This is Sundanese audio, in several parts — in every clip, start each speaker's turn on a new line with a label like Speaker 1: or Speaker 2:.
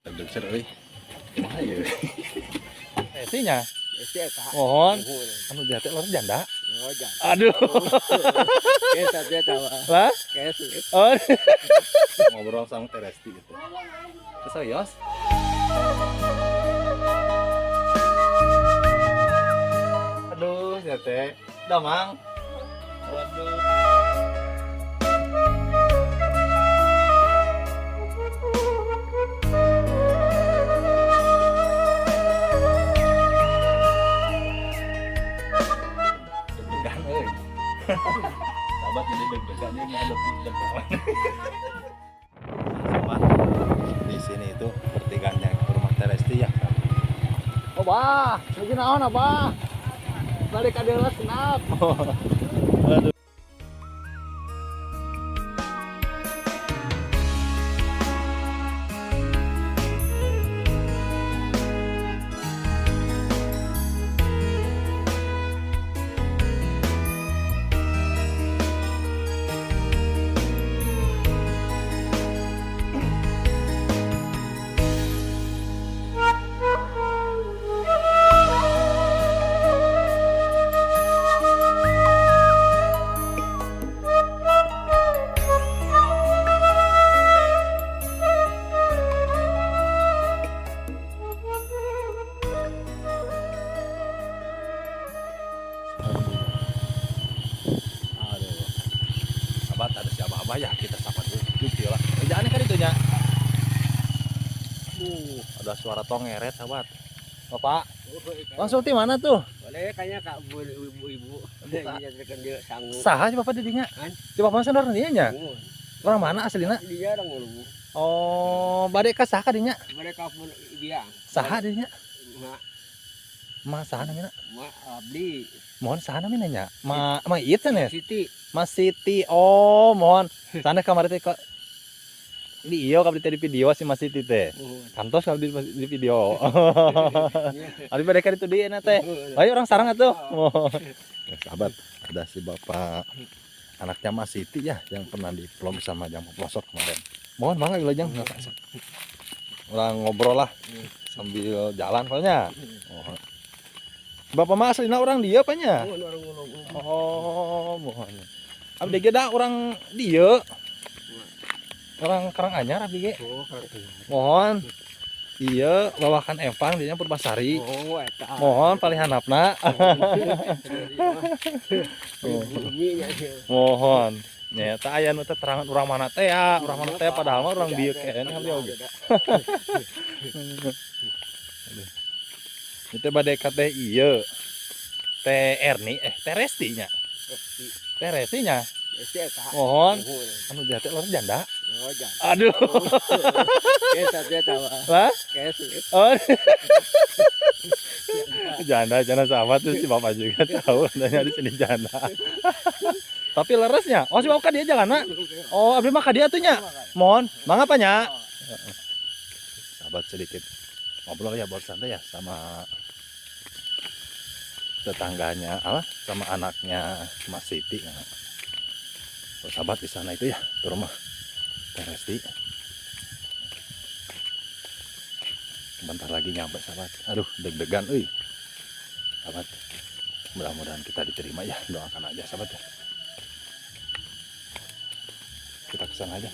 Speaker 1: Deg-deg euy. Kumaha ieu? Restinya.
Speaker 2: Resti eta.
Speaker 1: Mohon. Anu dia teh janda.
Speaker 2: Oh, janda.
Speaker 1: Aduh.
Speaker 2: Kes atuh eta mah.
Speaker 1: Lah?
Speaker 2: Kes.
Speaker 1: Oh. Ngobrol sama Teh Resti gitu. Terus yos. Aduh, ya teh. Damang. Waduh. Deg-degan euy. Sahabat jadi deg-degan ini menghadapi deg-degan. Sahabat, di sini itu pertigaannya ke rumah Teh Resti ya.
Speaker 2: Oh, bah, lagi naon abah? Balik ka deui senap.
Speaker 1: Aduh. Aduh. Sahabat ada siapa abah ya, kita sapa dulu. Gitu lah. Kerjaannya kan itu nya. Ada suara tongeret sahabat. Bapak, langsung di mana tuh?
Speaker 2: Boleh kayaknya kak ibu-ibu.
Speaker 1: Saha sih bapak didinya? Si bapak sendor dinya nya? Orang mana aslina?
Speaker 2: Dia orang Ngulubu.
Speaker 1: Oh, bade ka saha dinya?
Speaker 2: Bade ka pun biang.
Speaker 1: Saha dinya?
Speaker 2: Ma.
Speaker 1: Ma saha namina?
Speaker 2: Ma abdi.
Speaker 1: Mohon saha namina nya? Ma ma ieu teh
Speaker 2: Siti.
Speaker 1: Mas Siti. Oh, mohon. Sana kamari teh kok di iyo kabdi teh di video si Mas Siti teh. Kantos kabdi di video. Abdi bade ka ditu deui na teh. Ayo orang sarang atuh. Ya, sahabat, ada si bapak anaknya Mas Siti ya yang pernah di vlog sama Jang Pelosok kemarin. Mohon mangga wilujeng. Orang ngobrol lah sambil jalan soalnya. Oh. Bapak mah aslina orang dia apa nya? Oh, mohon. Abdi ge da orang dieu. Orang Karanganyar abdi ge.
Speaker 2: Oh, Karanganyar.
Speaker 1: Mohon. Iya, bawakan empang dinya Purbasari.
Speaker 2: Oh, eta.
Speaker 1: Mohon paling handapna. Mohon. Nyata aya nu teh terangan urang mana teh ya, urang mana teh padahal mah urang dieu keneh abdi oge. Aduh. Itu bade ka teh ieu. Teh Erni teh Resti nya. Teh Resti nya. Mohon. Anu dia teh janda.
Speaker 2: Oh, janda.
Speaker 1: Aduh.
Speaker 2: Kes atuh eta mah.
Speaker 1: Lah?
Speaker 2: Kes.
Speaker 1: Oh. Janda, janda sahabat tuh si bapak juga tahu katanya di sini janda. Tapi leresnya. Oh, si bapak dia jalan, nak. Oh, abdi mah ka dia tuh nya. Mohon, mangga apa nya? Sahabat sedikit ngobrol ya, baru santai ya sama tetangganya, apa? Sama anaknya Mas Siti. Oh, sahabat di sana itu ya, di rumah Teh Resti. Bentar lagi nyampe sahabat. Aduh, deg-degan euy. Sahabat, mudah-mudahan kita diterima ya, doakan aja sahabat ya. Kita ke sana aja.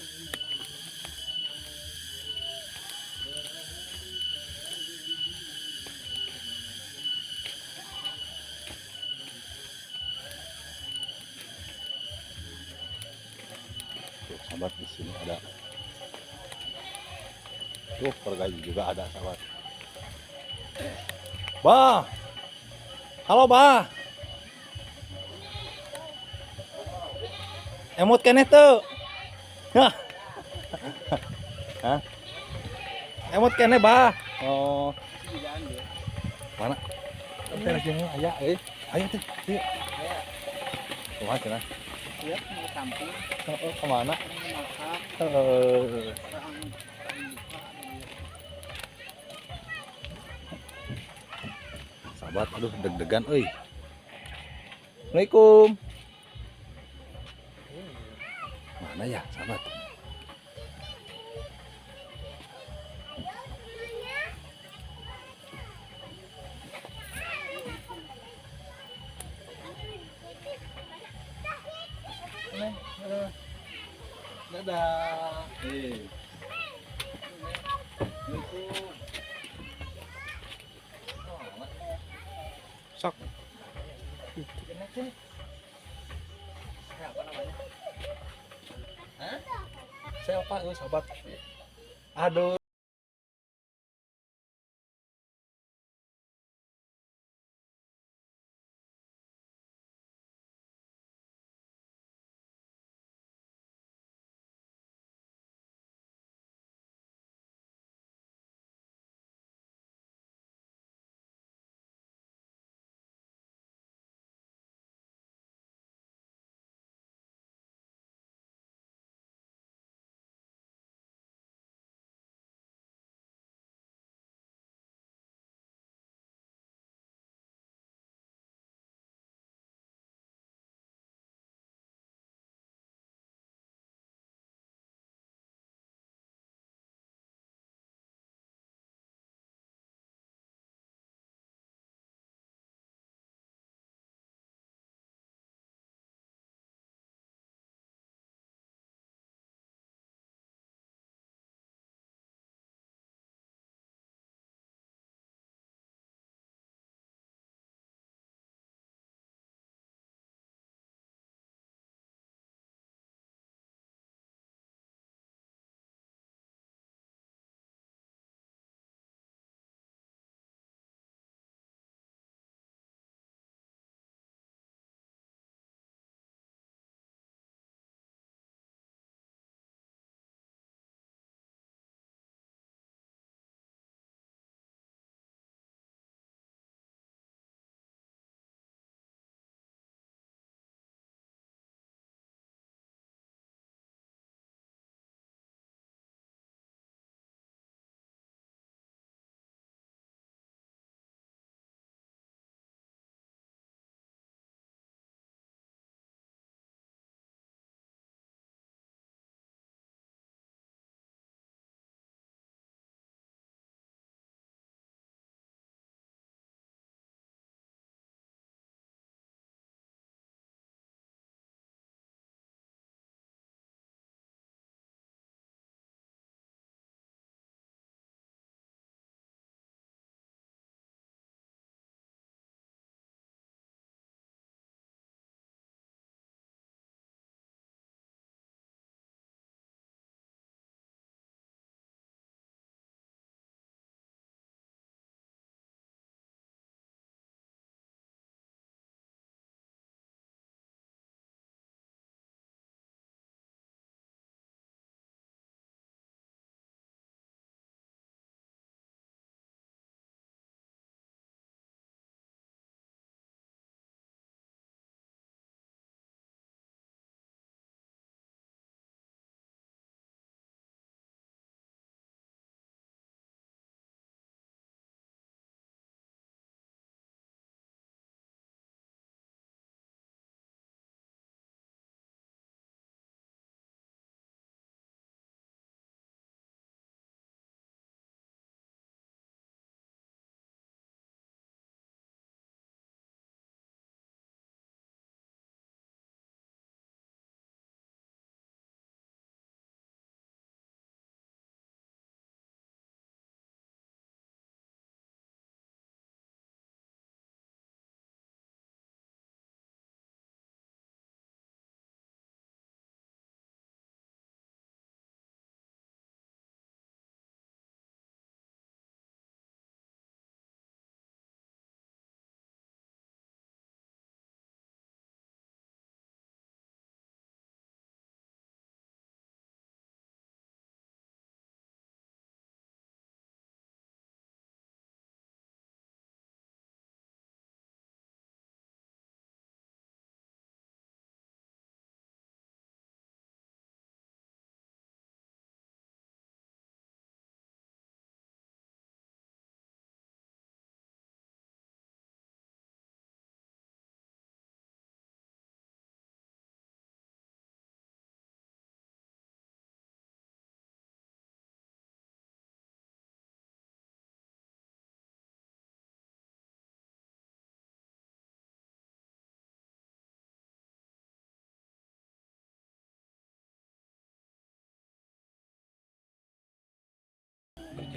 Speaker 1: Tuh, sahabat di sini ada. Tuh, pergaji juga ada sahabat. Bah. Halo, Bah. Emot keneh tuh. Hah? Hah? Emot keneh, Bah. Oh. Mana? Teh jeung aya euy. Ayo teh, yuk. Kumaha cenah?
Speaker 2: Iya, mau kampung.
Speaker 1: Heeh, kemana?
Speaker 2: Heeh.
Speaker 1: Sahabat, aduh deg-degan euy. Assalamualaikum. Mana ya, sahabat?
Speaker 2: Dadah. Eh. Assalamualaikum.
Speaker 3: Sok.
Speaker 2: Sini. Saya apa namanya? Hah? Saya apa? Oh, sahabat. Aduh.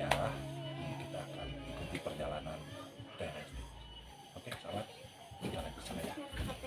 Speaker 1: Ya.